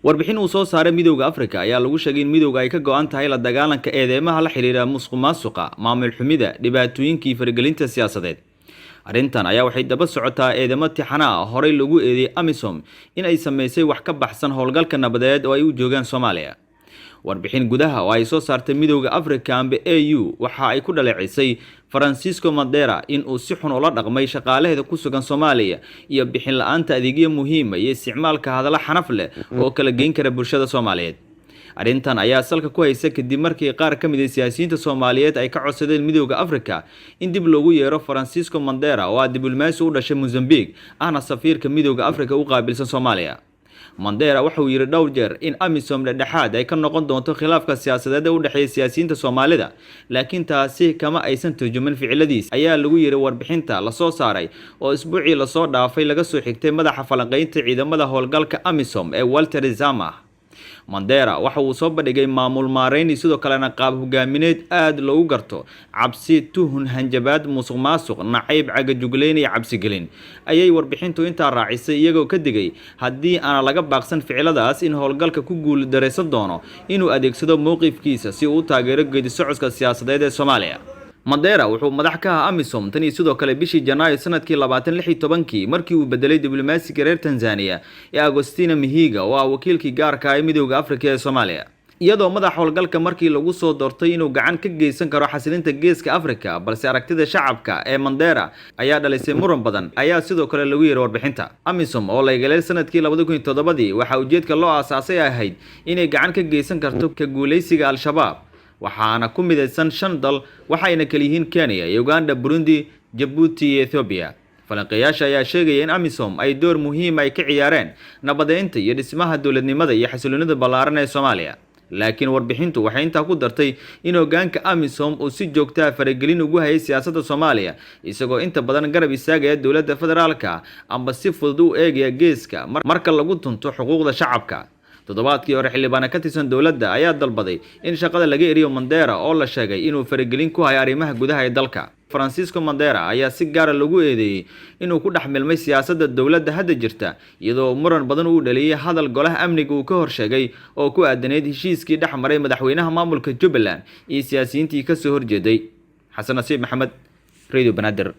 Warbixin uu soo saaray Midowda Afrika ayaa lagu sheegay in midowga ay ka go-an tahay la dagaalanka eedeymaha la xiriira musuq maasuqa, maamul xumida, dhibaatooyinkii faragelinta siyaasadeed. Arrintan ayaa waxay daba socotaa eedeymo tixana ah horey lagu eedeeyey AMISOM in ay sameysay wax ka baxsan howlgalka nabadeed oo ay u joogaan Soomaaliya. Warbixin gudaha oo ay soo saartay Midowda Africa amba AU waxa ay ku dhaleecisay Francisco Mandera in uu si xun ula dhaqmay shaqaalaheeda ku sugan Soomaaliya iyo bixin la-aanta adeegyo muhiima iyo isticmaalka hadallo xanaf leh oo kala geyn kara bulshada Soomaaliyeed. Arrintan ayaa salka ku haysa kadib markii qaar ka mid ah siyaasiyiinta Soomaaliyeed ay ka codsadeen Midowda Africa in dib loogu yeero Francisco Mandera, oo ah diblomaasi u dhashay Mozambique, ahna safiirka Midowda Africa u qaabilsan Soomaaliya. Mandera waxa uu yidhi dhowr jeer in AMISOM dhexdhexaad ay ka noqon doonto khilaafka siyaasadeed ee u dhexeeya siyaasiyiinta Soomaalida, laakiin taasi kama aysan turjumin ficiladiis, ayaa lagu yidhi warbixinta lasoo saaray oo isbuucii lasoo dhaafay laga soo xigtay madaxa falanqeynta ciidamada howlgalka AMISOM ee Walter Zama. Mandera waxa uu soo bandhigay maamul maareyn iyo sidoo kalena qaab hogaamineed aada loogu garto cabsi, tuhun, hanjabaad, musuq maasuq, nacayb, cagajugleyn iyo cabsigelin, ayay warbixintu intaa raacisay, iyagoo ka digay haddii aana laga baaqsan ficiladaas in howlgalka ku guul daraysan doono inuu adeegsado mowqifkiisa si uu u taageero geedi socodka siyaasadeed ee Soomaaliya. Mandera wuxuu madax ka ahaa AMISOM tan iyo sidoo kale bishii Janaayo sanadkii 2016-kii, markii uu bedelay diblomaasiga reer Tanzania ee Agostina Mihiga, oo ah wakiilkii gaarka ah ee Midowda Afrika ee Soomaaliya, iyadoo madax howlgalka markii lagu soo doortay inuu gacan ka geysan karo xasilinta Geeska Afrika, balse aragtida shacabka ee Mandera ayaa dhalisay muran badan, ayaa sidoo kale lagu yiri warbixinta. AMISOM oo la egalay sanadkii 2007-dii waxaa ujeedka loo aasaasay ahayd inay gacan ka geysan karto ka guuleysiga Al-Shabaab, waxaana ku midaysan shan dal, waxayna kala yihiin Kenya, Uganda, Burundi, Jabuuti iyo Ethoobiya. Falanqeeyaasha ayaa sheegaya in AMISOM ay door muhiim ay ka ciyaareen nabadeynta iyo dhismaha dowladnimada iyo xasiloonida ballaaran ee Soomaaliya, laakiin warbixintu waxay intaa ku dartay in hogaanka AMISOM uu si joogtaa faragelin ugu hayay siyaasadda Soomaaliya, isagoo inta badan garab istaagaya dowladda federaalka amba si fudud u eegaya geeska marka lagu tunto xuquuqda shacabka. Toddobaadkii hore, xildhibaana ka tirsan dowladda ayaa dalbaday in shaqada laga eriyo Mandera, oo la sheegay inuu faragelin ku hayo arrimaha gudaha ee dalka. Francisco Mandera ayaa si gaara lagu eedeeyey inuu ku dhex milmay siyaasadda dowladda hadda jirta, iyadoo muran badan uu dhaliyey hadal golaha amniga uu ka hor sheegay oo ku aadanayd heshiiskii dhex maray madaxweynaha maamulka Jubbaland iyo siyaasiyiintii kasoo horjeeday. Xasan Nasiib Maxamed, Radio Banaadir.